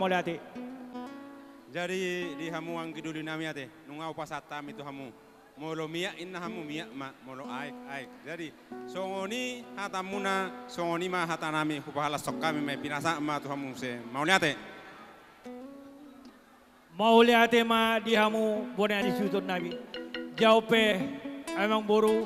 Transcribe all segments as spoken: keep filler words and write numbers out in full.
Mauliate. Jadi di hamu anggi doli nami ate, nunga hupasahat hami tu hamu. Molo miak inna hamu miak ma, molo aek, aek. Jadi songon i hatamuna, songon i ma hata nami, hupahalashon hami ma i, pinasahat ma tu hamu muse. Mauliate. Mauliate ma di hamu bona ni suhut nami. Jauh pe amang boru,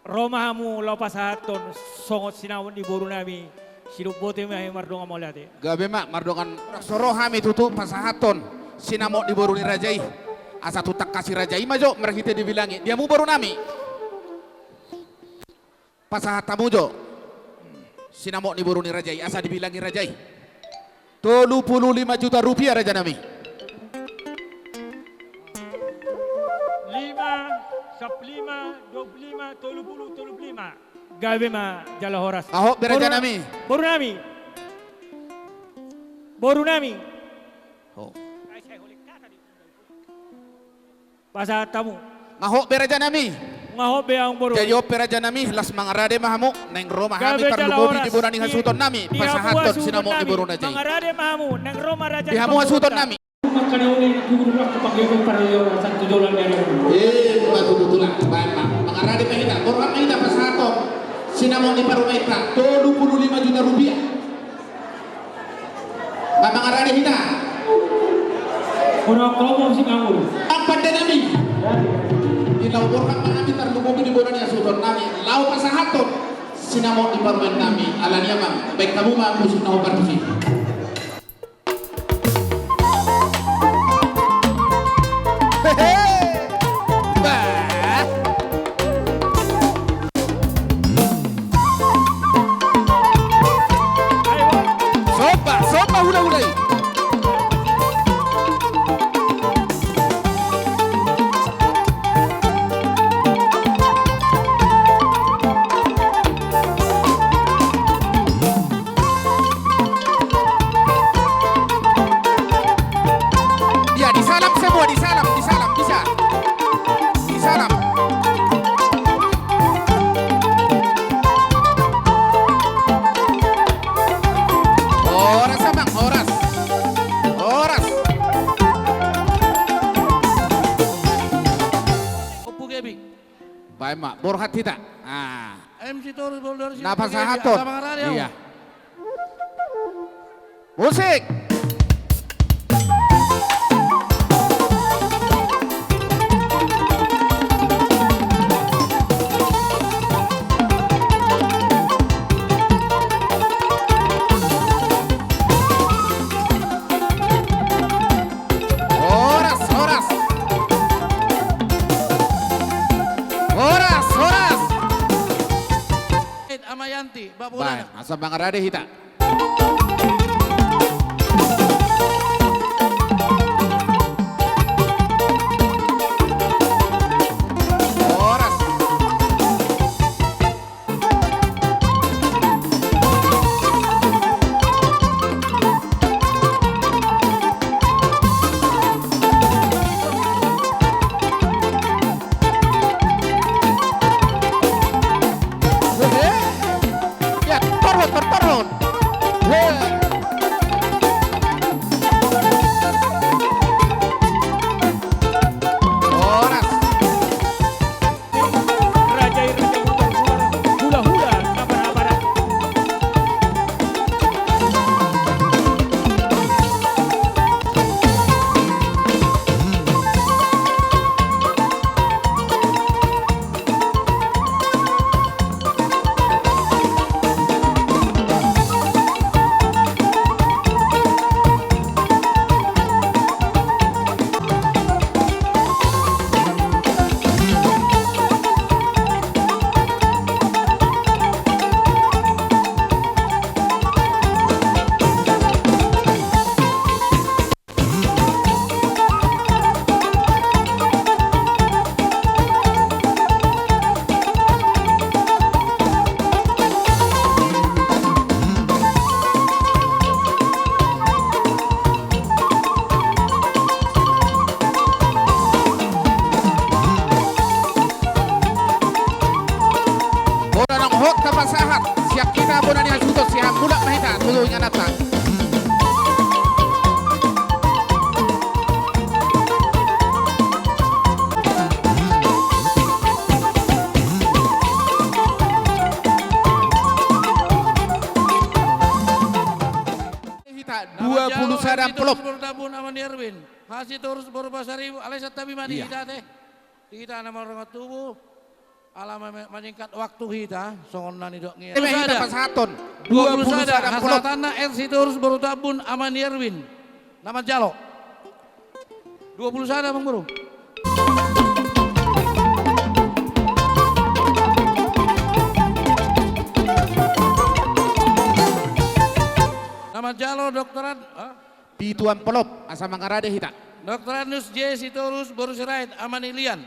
ro ma hamu laho pasahathon songon sinamot ni boru nami. Sidok botima i mardongan mauliate. Gabe ma mardongan. So ro hami tutu pasahathon sinamot ni boru ni raja i. Asa tu tangkas i raja i ma jo marhite dibilangi. Di hamu boru nami. Pasahat hamu jo sinamot ni boru ni raja i asa dibilangi raja i. Tolu pulu lima juta rupiah raja nami. Lima, sampulu lima, dua pulu lima, tolu pulu, tolu pulu lima. Gabe ma jala horas. Nga hot be raja nami. Boru nami. Boru nami. Pasahat hamu. Nga hot be raja nami. Nga hot be amang boru. Jadi on pe raja nami, las mangarade ma hamu, naeng ro ma hami tarlumobi di bona ni hasuhuton nami pasahathon sinamot ni boru raja i. Mangarade ma hamu, naeng ro ma raja i. Di hamu hasuhuton nami. Eh, betul, betul lah. Baen ma. Mangarade ma hita, borhat ma hita pasahathon sinamot ni parumaenta, tolu pulu lima juta rupiah. Nga mangarade hita. Ora komo si ngawur. Amang pande nami. Di laho borhat ma hami tarlumobi di bona ni hasuhuton nami laho pasahathon sinamot ni parumaen nami. Alani i amang, baen hamu ma musik na hombar tusi. Hehe. Bah. Somba, somba hulahula i. Iya, disalam semua, disalam, disalam, bisa. Disalam. Horas, amang, horas. Horas. Ompu Gebi. Baen ma, borhat hita. Ah. M C Torus Boldor. Na pasahathon. Iya. Musik. Horas, horas. Horas, horas. Ama Yanti, Babolana. Baen, asa mangarade hita. Horas. Ya, torhon, tor-, torhon. Hita dua puluh sada amplop. Nama jalo R. Sitorus boru Tambun, Ama ni Erwin. H. Sitorus boru Pasaribu, alai santabi ma di hita ate. Hita na mardongan tubu. Ala ma-, ma-, menyingkat waktu hita, songon na nidok ni. Eme hita pasahaton. Dua puluh sada, dua puluh sada amplop. Hasahatanna R. Sitorus boru Tambun, Ama ni Erwin. Nama jalo. Dua puluh sada, Amang Boru. Nama jalo doktoran, hah? Pitu amplop, asa mangarade hita. Doktorandus J. Sitorus boru Sirait, Ama ni Lian.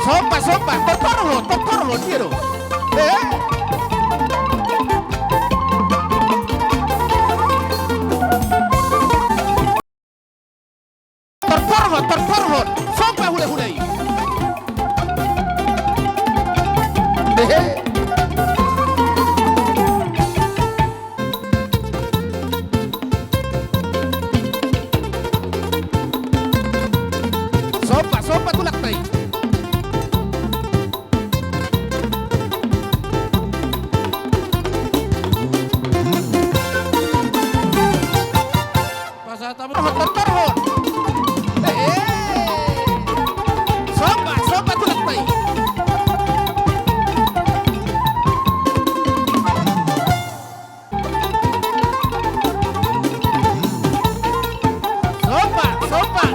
Somba, somba, tortorhon, tortorhon, dia do. Eh? Tortorhon, tortorhon, somba hulahula i. Hehe. Somba, somba tulangta i. Pasahat hamu. Torhon, torhon. Eh, eh. Somba, somba tulangta i. Somba, somba.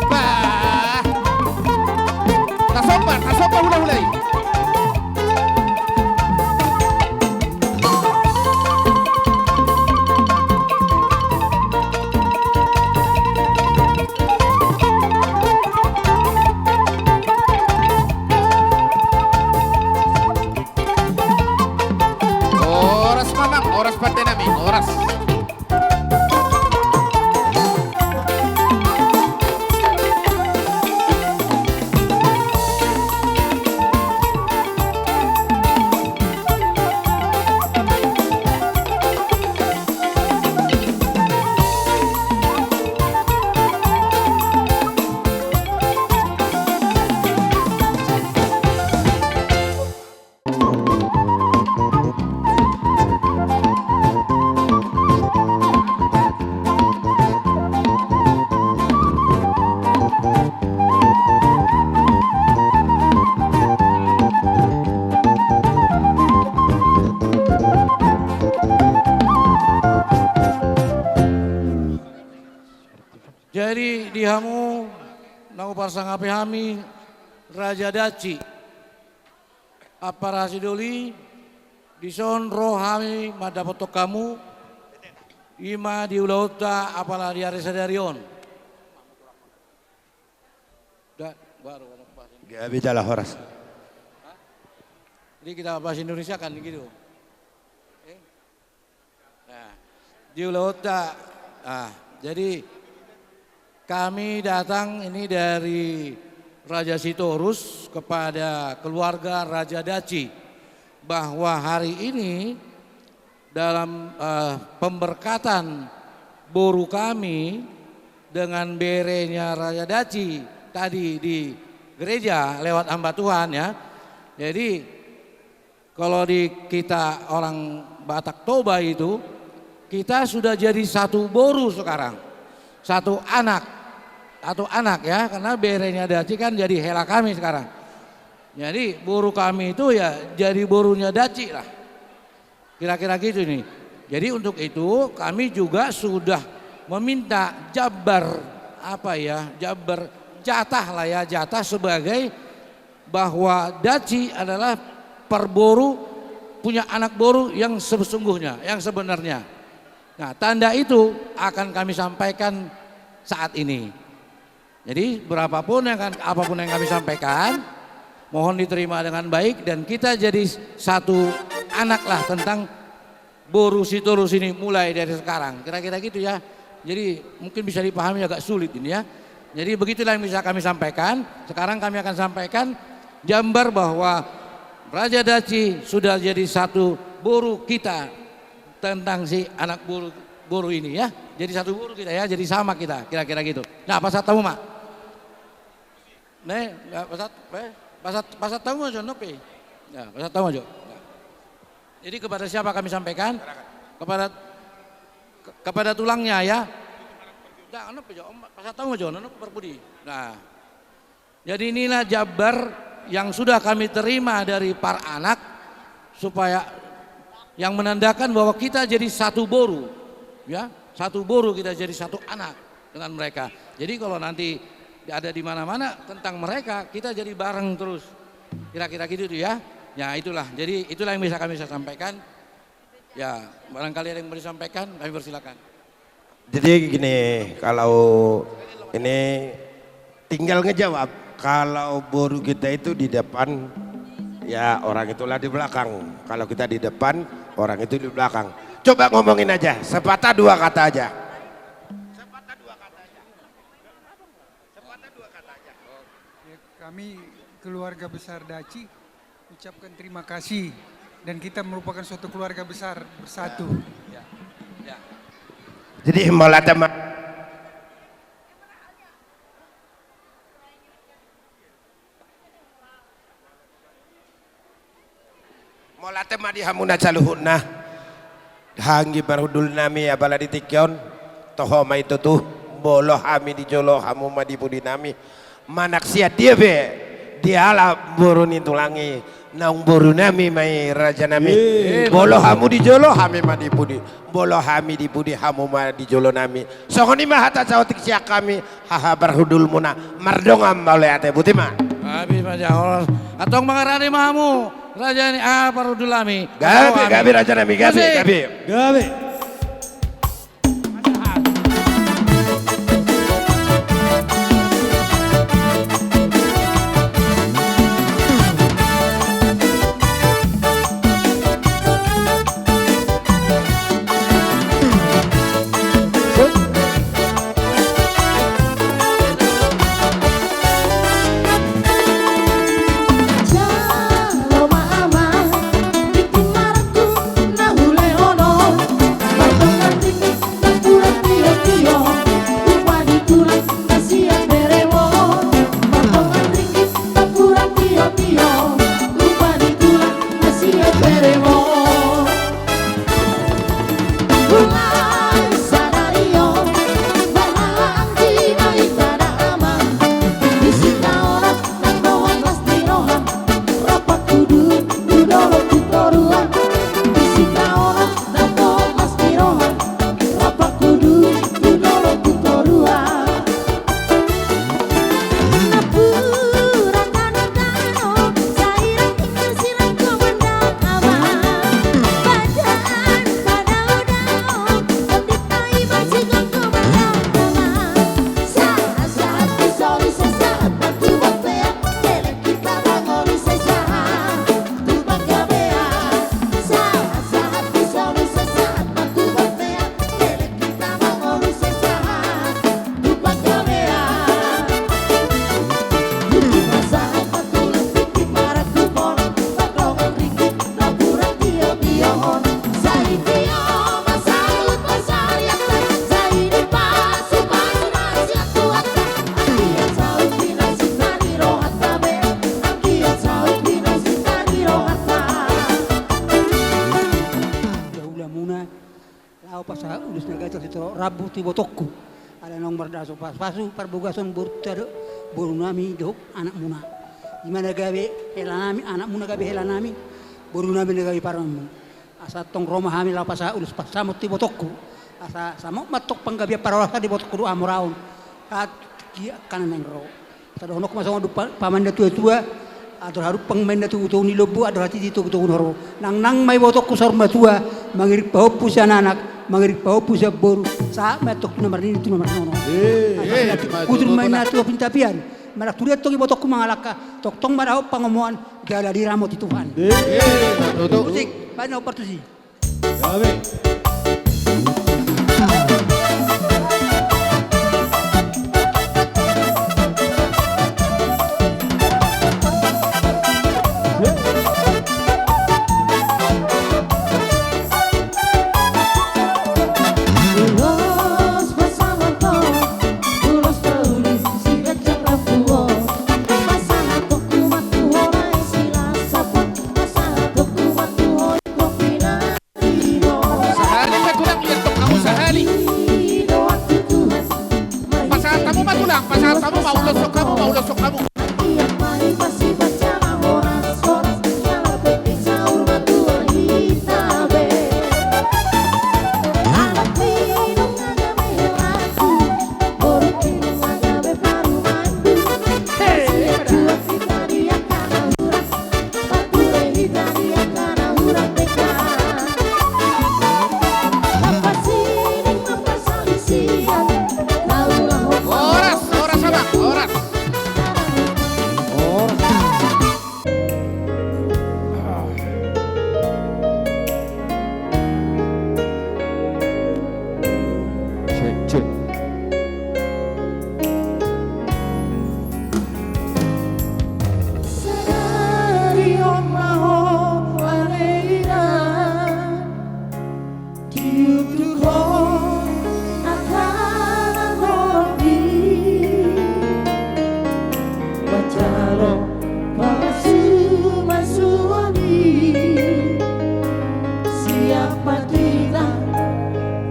Bah. Tasomba, tasomba hulahula i. Horas ma, Amang, horas pande nami, horas. Jadi di hamu na huparsangapi hami, Raja Daci, Ampara Sidoli, dison ro hami mandapothon hamu, i ma di ulaonta apala di ari sadari on. Da, baru, baru, baru. Gabe jala horas. Hah? Jadi kita bahasa Indonesia kan gitu. Eh? Nah, di ulaonta, ah, jadi kami datang ini dari Raja Sitorus kepada keluarga Raja Daci, bahwa hari ini dalam, eh, pemberkatan boru kami dengan berenya Raja Daci tadi di gereja lewat hamba Tuhan, ya. Jadi, Kalau di kita orang Batak Toba itu, kita sudah jadi satu boru sekarang. Satu anak. Satu anak ya, karena berenya Daci kan jadi hela kami sekarang. Jadi boru kami itu ya jadi borunya Daci lah. Kira-kira gitu nih. Jadi untuk itu kami juga sudah meminta jabar, apa ya, jabar, jatah lah ya, jatah sebagai bahwa Daci adalah perboru, punya anak boru yang sesungguhnya, yang sebenarnya. Nah, tanda itu akan kami sampaikan saat ini. Jadi berapapun yang akan, apapun yang kami sampaikan, mohon diterima dengan baik dan kita jadi satu anak lah tentang boru Sitorus ini mulai dari sekarang. Kira-kira gitu ya. Jadi mungkin bisa dipahami agak sulit ini ya. Jadi begitulah yang bisa kami sampaikan. Sekarang kami akan sampaikan jambar bahwa Raja Daci sudah jadi satu boru kita tentang si anak boru, boru ini ya. Jadi satu boru kita ya, jadi sama kita, kira-kira gitu. Nah, pasahat hamu ma. Nah, pasahat, pasahat, pasahat hamu ma jo, nopi. Ya, pasahat hamu ma jo. Ya. Jadi kepada siapa kami sampaikan? Kepada, ke-, kepada tulangnya ya. Nah, nopi jo, pasahat hamu ma jo, nopi parpudi. Nah. Jadi inilah jabar yang sudah kami terima dari para anak, supaya yang menandakan bahwa kita jadi satu boru, ya, satu boru, kita jadi satu anak dengan mereka. Jadi kalau nanti ada di mana-mana tentang mereka, kita jadi bareng terus. Kira-kira gitu tuh ya. Ya itulah. Jadi itulah yang bisa kami sampaikan. Ya, barangkali ada yang mau disampaikan, kami persilakan. Jadi gini, kalau ini tinggal ngejawab, kalau boru kita itu di depan, ya orang itulah di belakang. Kalau kita di depan, orang itu di belakang. Coba ngomongin aja, sepatah dua kata aja. Sepatah dua kata aja. Sepatah dua kata aja. Ya, kami keluarga besar Daci ucapkan terima kasih dan kita merupakan suatu keluarga besar bersatu. Ya, ya, ya. Jadi mauliate ma-, mauliate ma di hamuna saluhutna. Anggi parhundul nami, apala di tingki on, toho ma i tutu, molo hami di jolo, hamu ma di pudi nami. Manang sian dia pe dialap boru ni tulang i, naung boru nami ma i, raja nami. Molo hamu di jolo, hami ma di pudi. Molo hami di pudi, hamu ma di jolo nami. Songon i ma hata saotik sian hami, haha parhundulmuna. Mardongan mauliate, botima. Gabe ma jala horas. Antong mangarade ma hamu, raja ni, ah, parhundul nami. Gabe, gabe, raja nami, gabe, gabe. Gabe. Ulos na gabe torus tu rambu tu ibotongku. Ala naung mardalan so pasupasu parbagason borunta do, boru nami dohot anakmuna. Ima na gabe hela nami, anakmuna gabe hela nami, boru nami na gabe parumaenmu. Asa tong ro ma hami laho pasahat ulos pansamot tu ibotongku. Asa samot ma tong panggabean parhorasan di ibotongku dohot hamoraon. Sahat tu tingki angka na naeng ro. Asa dohononku ma songon dok pa-, paman na tua-tua. Andor hadumpang ma inna togu-togu ni lombu, andor hatiti togu-togu ni horbo. Nang, nang ma ibotongku saur matua, mangiring pahompu sian anak, mangiring pahompu sian boru, sahat ma tong tu na marnini tu na marnono. Eh, asa eh, nanti ma hujur ma inna tu api ni tapian. Manang tu dia tong ibotongku mangalangka, tongtong ma dapot pangomoan, jala diramoti Tuhan. Eh, eh, ma tutu. Musik, baen na partusi. Gabe. Ulos pansamot on, ulos pauli siganjang rambu on. Pasahatonku ma tu ho na silas sapot, pasahatonku ma tu ho ingkon pinaribot. Sahali ma tulang, liat tong hamu sahali. Pasahat hamu ma tulang, pasahat hamu ma, ulosok hamu ma, ulosok hamu. Horas, horas, abang, horas. Cek, cek. Sadari on ma ho ale ina, diudukhon angka na torop i, manjalo pasu-pasuon i, siap ma hita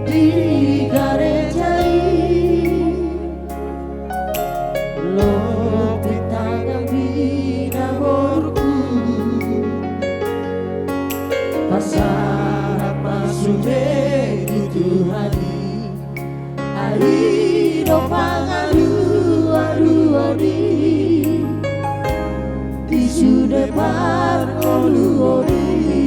di gareja i. Lobi tangan di na borungku, pasahat ma sude di Tuhan i. Ai do pangalualuan i di sude parngoluon i.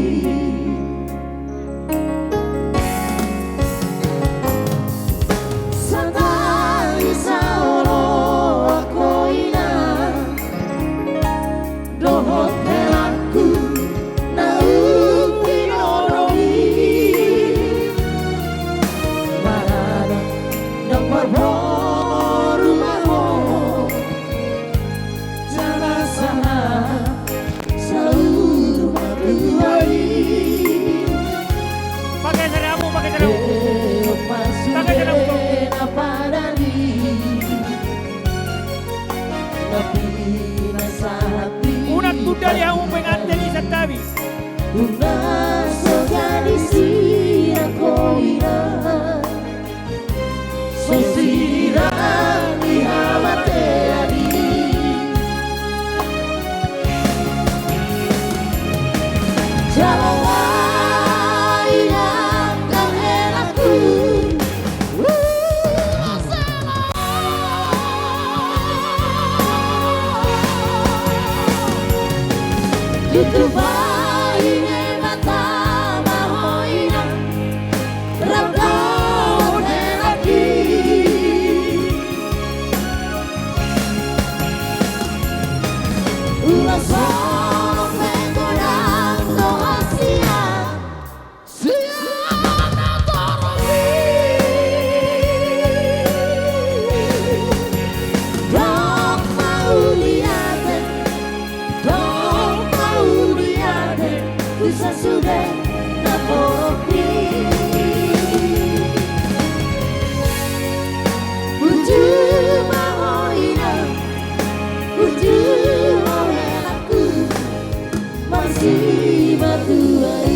Santabi saoloan ho ina dohot helangku naung pinodom i. Maranak ndang marboru ma ho, jala sahat saur matua i. Pakai saramu, pakai saramu. Pakai saramu. Unang tunda di hamu pengantin i, Santabi. Unang so jadi sian ho ina. So sirang ni hamatean i. Jala lae angka helangku. Tutu bahen ma tama ho ina. Rap dohot helangki. Ulos holong pe godang do hasian. Sian na torop i. Dok mauliate. Dok mauliate tu sasude na torop i. Puji ma ho ina, puji ho helangku, marsimatua i.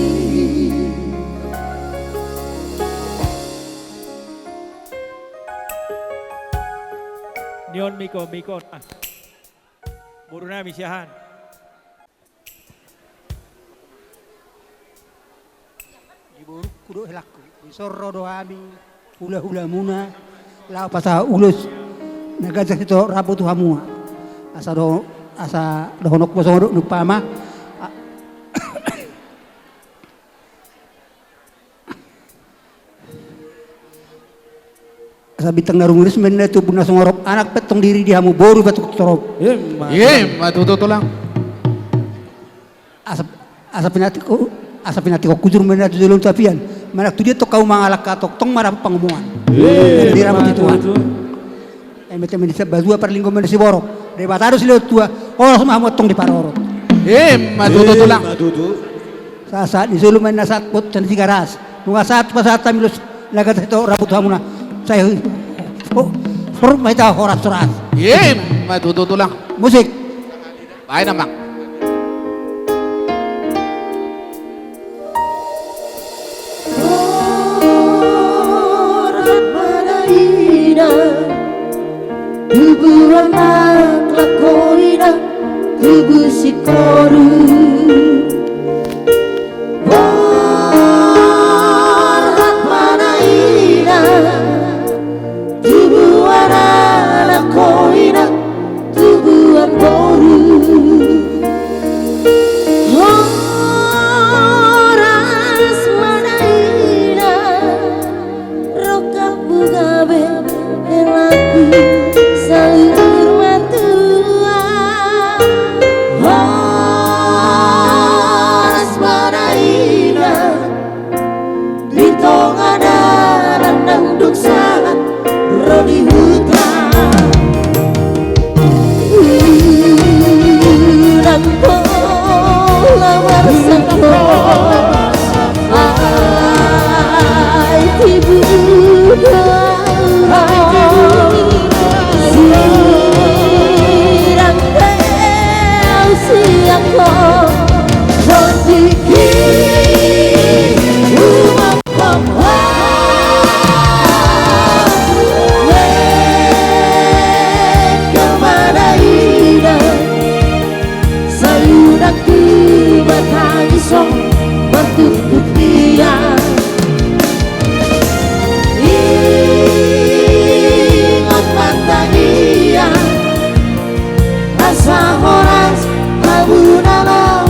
Miko, Miko, nah. Boru nami siahaan. Di borungku dohot helangku, dison ro do hami hulahulamuna laho pasahat ulos na ganjang sitorop rambu tu hamuna. Asa do, asa dohononku songon on umpama. A- Asa bintang na rumiris ma inna tu ombun na singorop, anak pe antong diri di hamu, boru pe antong torop. Ima tutu, tulang. Asa, asa pinantikhon, asa pinantikhon hujur ma inna tu joloan tu apian. Manang tu dia antong hamu mangalangka, tongtong ma dapot pangomoan. Ima tutu, tulang. Eme-eme ni Sabatua, parlinggoman ni Siborok, Debata do silehon tua, horas ma hamu antong diparorot. Ima tutu, tulang. Ima tutu. Sahat-sahat ni solu ma inna sahat tu bottan ni Tigaras. Nunga sahat pasahat hami ulos na ganjang sitorop rambu tu hamuna. Sai, oh, sorop ma hita horas-horas. Ima tutu, tulang. Musik. Baen, amang. Horas ma da inang, tubuan anak laho inang, tubu singkoru. Horas ma da inang, tubuan anak laho inang, tubuan boru. Horas ma da inang, rongkapmu gabe helangku saur matua. Horas ma da inang, di tonga dalan nang dung sahat ro di huta. Unang pola marsangkot, ai tibu do au. Sirang do au sian ho, tondingki. Sai unang tu martangis on martumpuk tiang. Ingot martangiang, asa horas hamu na lam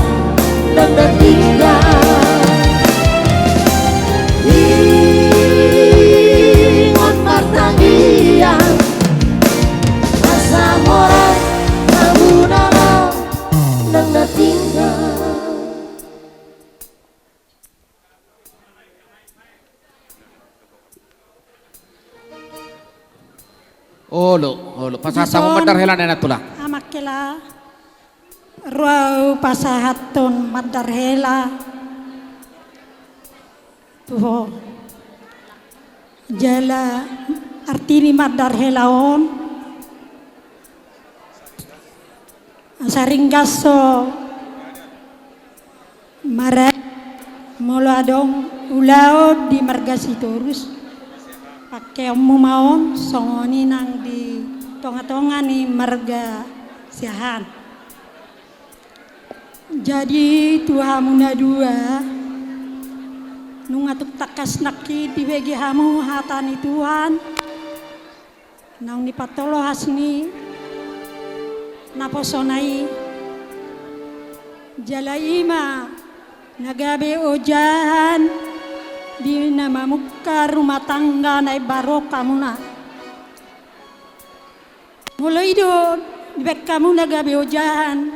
nang na tinggal. Ingot martangiang, asa horas hamu na lam nang na tinggal. Olo, olo. Pasahat hamu mandar hela, ninna tulang. Amang hela, ro au pasahathon mandar hela tu ho. Jala arti ni mandar hela on, asa ringgas so marayak molo adong ulaon di marga Sitorus, pangkeonmu ma on songon i nang di tonga-tonga ni marga Siahaan. Jadi tu hamu na dua, nunga tung tangkas nangkin dibege hamu hata ni Tuhan, naung dipatolhas ni naposona i. Jala i ma na gabe ojahan di na mamungka rumah tangga na imbaru hamuna. Molo i do dibaen hamu na gabe ojahan,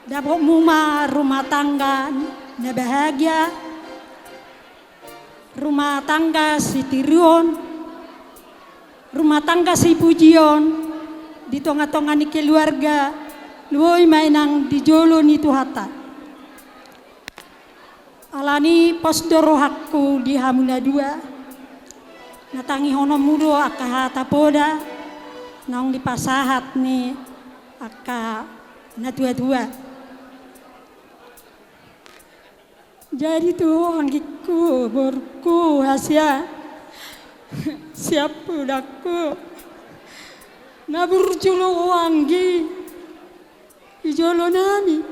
dapotmu ma rumah tangga na bahagia, rumah tangga sitiruon, rumah tangga sipujion di tonga-tonga ni keluarga, boi ma i nang di jolo ni Tuhanta. Alani pos do rohangku di hamu na dua, na tangihononmu do angka hata poda naung dipasahat ni angka na tua-tua. Jadi tu anggingku, borungku, hasian siampudanku, Na burju do ho anggi di jolo nami.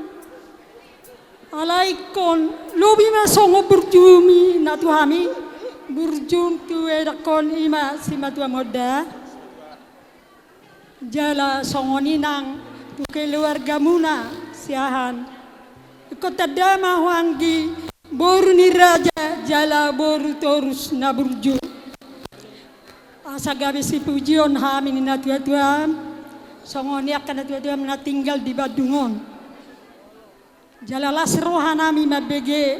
Alai ingkon lobi ma songon burjumi na tu hami, burjum tu edakkon i ma simatua monda. Jala songon i nang tu keluargamuna Siahaan. Ingkon tanda ma ho anggi boru ni raja jala boru torus na burju. Asa gabe sipujion hami ni natuatuam, songon i angka natuatuam na tinggal di Bandung on. Jala las roha nami mambege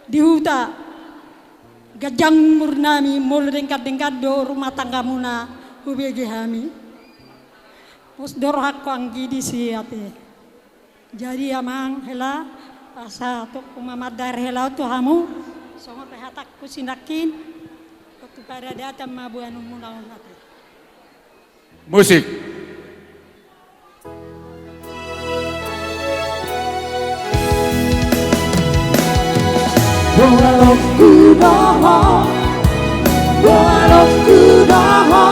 di huta. Ganjang umur nami, molo denggan-denggan do rumah tanggamuna hubege hami. Pos do rohangku anggi disi ate. Jadi amang hela, asa tung mamandar hela tu hamu, songon pe hatangku sinangkin, tu paradatan ma boanonmuna on ate. Musik. Boanonku do ho, boanonku do ho,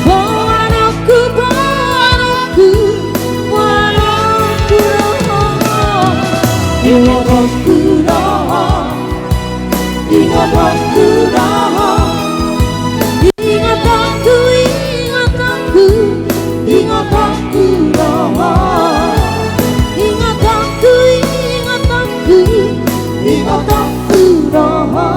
boanonku, boanonku, boanonku do ho. Boanonku do ho. Ingatanku do ho. Ingatanku, ingatanku, ingatanku do ho. Ingatanku, ingatanku, ingatanku do ho.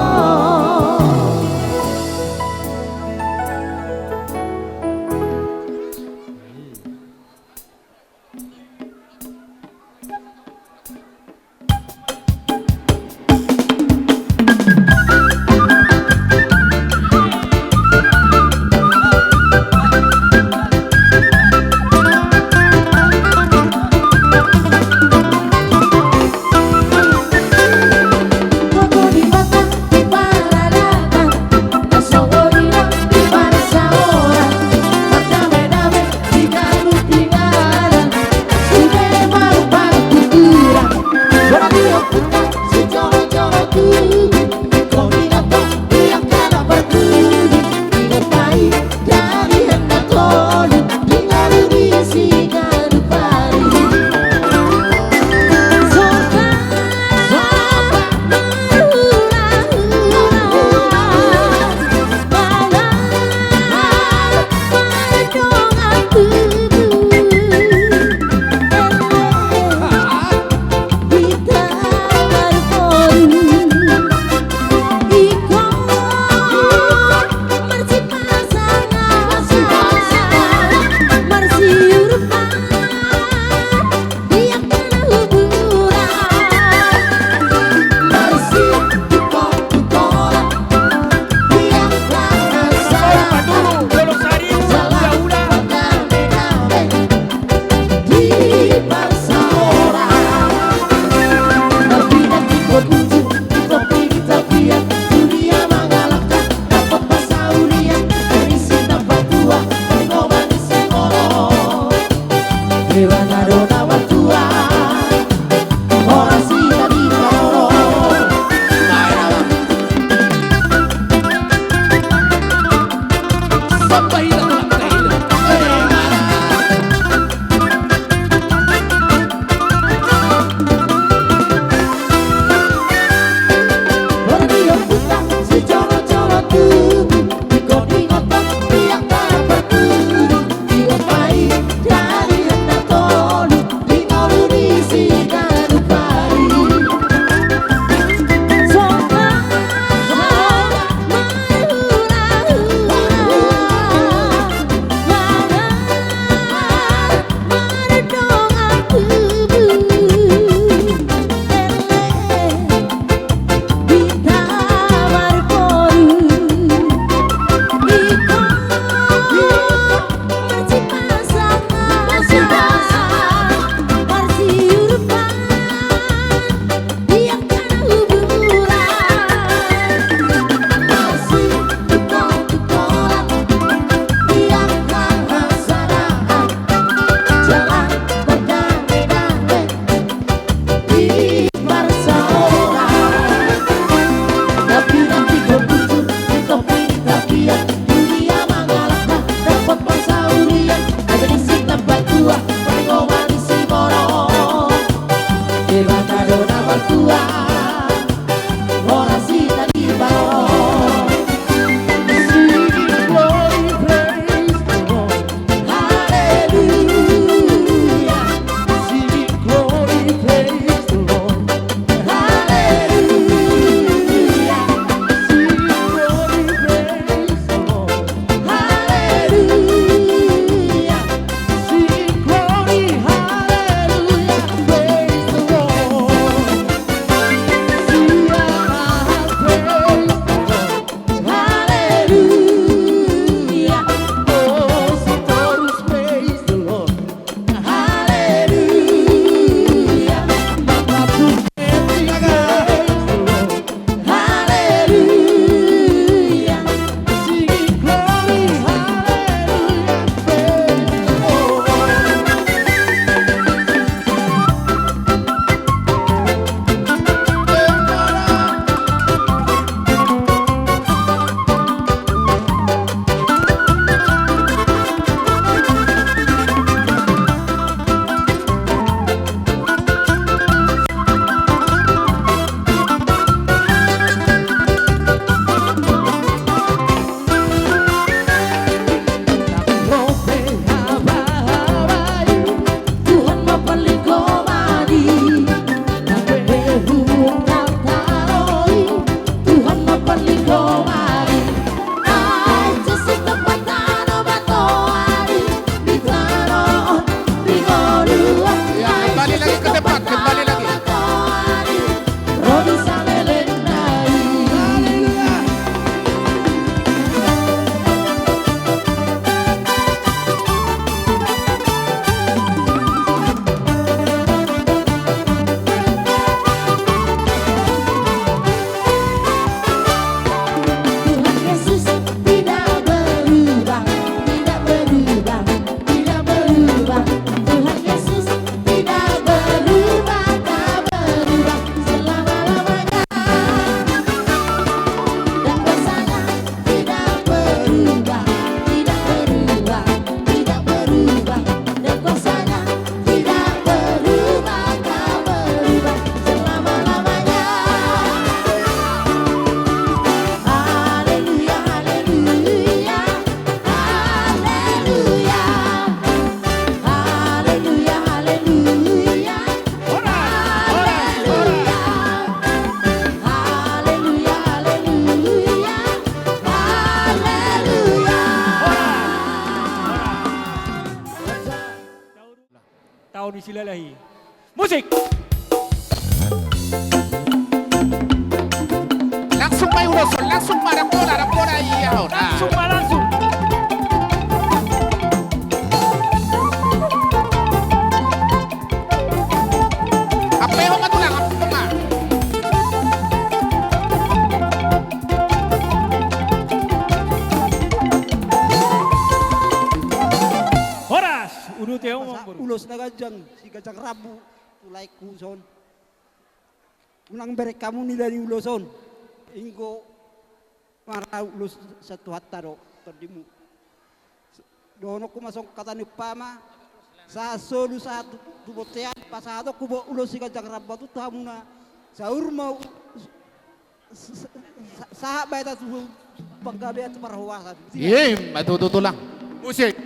Silalahi. Musik. Langsung ma i ulos on, langsung ma, dang pola, dang pola, ia on. Langsung ma, langsung. Ampe ho ma tulang, ampe ho ma. Horas, uduti hamu ma. Ulos na ganjang, si ganjang rambu, tu laengku son. Unang bereng hamu nilai ni ulos on. Inggo marau ulos sian Tuhanta do tondimu. Dohononku ma songon hata ni umpama, sahat solu sahat tu, tu bontean, pasahatonku ma ulos si ganjang rambu tu hamuna. Saur ma u-, s-, s-, s-, sahat ma hita tu panggabean, tu parhorasan. I ma tutu, tulang. Musik.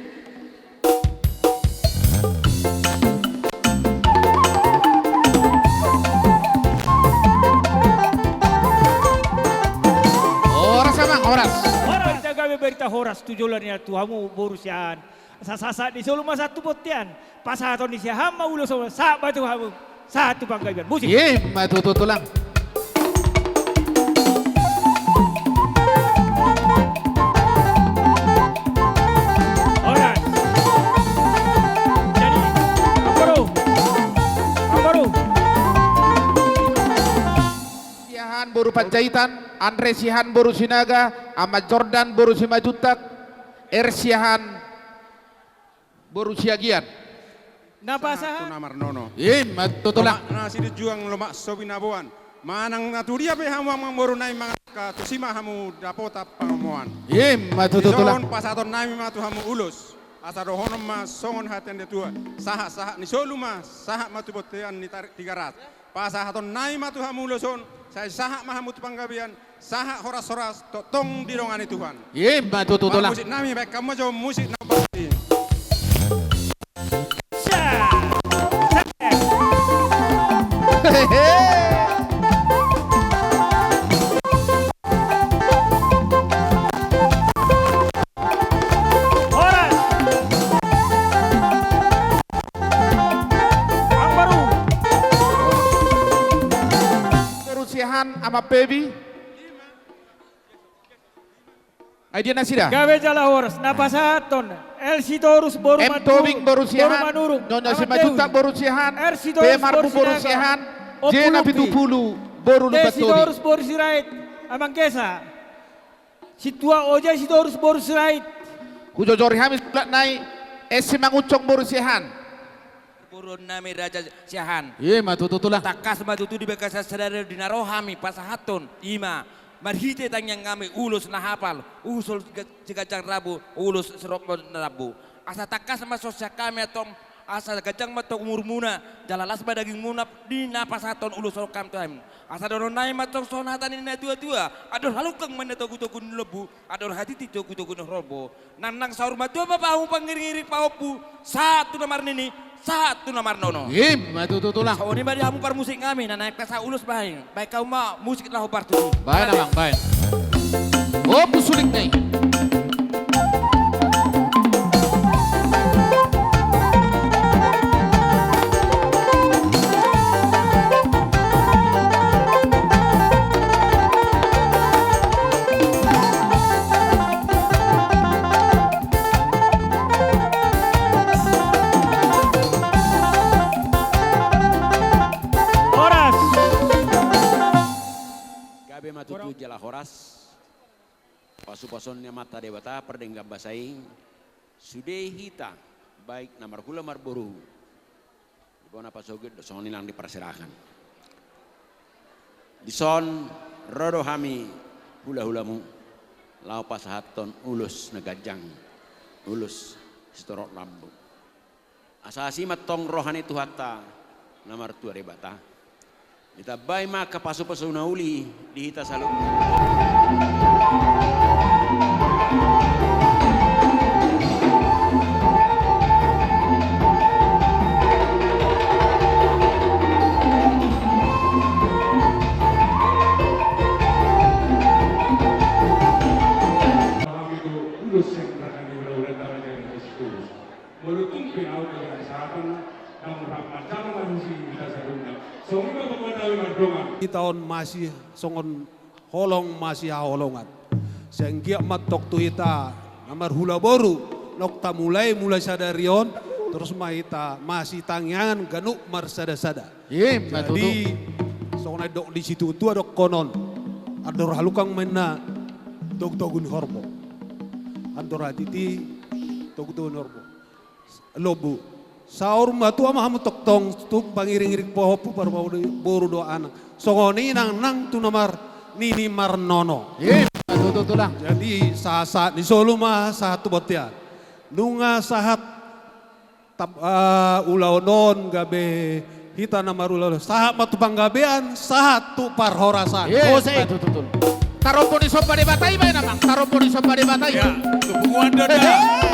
Horas, amang, horas. Horas, berita gabe, berita horas tu joloan i, tu hamu boru Siahaan. Sahat-sahat ni solu ma sahat tu bontean. Pasahaton ni Siahaan ma ulos on, sahat ma tu hamu, sahat tu panggabean. Musik. I ma tutu, tulang. Horas. Jadi, Amang Boru. Amang Boru. Siahaan boru Panjaitan, Andre Siahaan boru Sinaga, Ama Jordan boru Simanjuntak, R Siahaan boru Siagian. Na pasahat. Sahat tu na marnono. I ma tutu, tulang. Lomak na silinjuang, lomak so binaboan. Manang na tu dia pe hamu, amang boru nami, mangalangka, tusi ma hamu dapotan pangomoan. I ma tutu, tulang. Dison pasahaton nami ma tu hamu ulos. Asa dohonon ma songon hata ni natua-tua. Sahat-sahat ni solu ma, sahat ma tu bontean ni Tar-, Tigaras. Pasahaton nami ma tu hamu ulos on, sai sahat ma hamu tu panggabean, sahat horas-horas, tongtong didongani Tuhan. I ma tutu, tulang. Musik nami, baen hamu ma jo musik na baru i. Horas. Amang Boru. Boru Siahaan, Ama Pebi. Ai dia nasida? Gabe jala horas, na pasahathon, L Sitorus boru M Manurung, Tobing boru Siahaan, boru Manurung, Nyonya Simanjuntak boru Siahaan, R Sitorus boru Siahaan, P Marbu boru Sinaga, Siahaan, Ompu J Napitupulu boru Lumbantobi. T Sitorus boru Sirait, Amang Gesa. Sintua Oja Sitorus boru Sirait. Hujojori hami sulat nai, S Simangunsong boru Siahaan. Boru nami Raja Siahaan. I ma tutu, tulang. Tangkas ma tutu di bagasan sadari on di na ro hami pasahathon, i ma marhite tangiang nami ulos na hapal, ulos ga-, si ganjang rambu, ulos si rokbo na rambu. Asa tangkas ma songon sian hami antong, asa ganjang ma antong umurmuna, jala las ma dagingmuna di na pasahathon ulos on hami tu hami. Asa dohonon nami ma antong songon hata ni natua-tua, andor halungkang ma na togu-togu ni lombu, andor hatiti togu-togu ni horbo. Nang, nang saur matua ma hamu pangiring-iring pahompu, sahat tu na marnini, sahat tu na marnono. I ma tutu, tulang. Songon i ma di hamu parmusik nami, na naeng pasahat ulos bahen. Baen hamu ma musik na hombar tutu. Baen, amang, baen. Ompu suling na i. Horas. Gabe ma tutu jala horas. Pasu-pasuon ni Amanta Debata, pardenggan basa i, sude hita, baik na marhula marboru, di bona pasogit do songon i nang di parserahan. Dison ro do hami hula-hulamu, laho pasahathon ulos na ganjang, ulos sitorop rambu. Asa asi ma antong roha ni Tuhanta na martua Debata. Ditambai ma angka pasu-pasu na uli di hita saluhutna. Molo tung pe ahu gabe hasahatan, naung rap hita on masihasongon holong masihaholongan. Sai anggiat ma antong tu hita na marhula boru, naung tamulai mulai sadari on, torus ma hita masitangiangan ganup marsadasada. Ima tutu. Jadi songon na didok ni situatua dohonon, andor halumpang ma ninna togutogu ni horbo, andor hatiti togutogu ni horbo. Lombu. Saur matua ma hamu tongtong, tung pangiringiring pahompu, parboru do anak. Songon i nang nang tu na marnini marnono. Ima tutu tulang. Jadi sahat sahat ni solu ma sahat tu bontean. Nunga sahat tap, ah, ulaon on gabe hita na marulaon, sahat ma tu panggabean, sahat tu parhorasan. Ima tutu tulang. Tarombo ni somba Debata i baen amang, tarombo ni somba Debata i. Ya, tu punguan dada.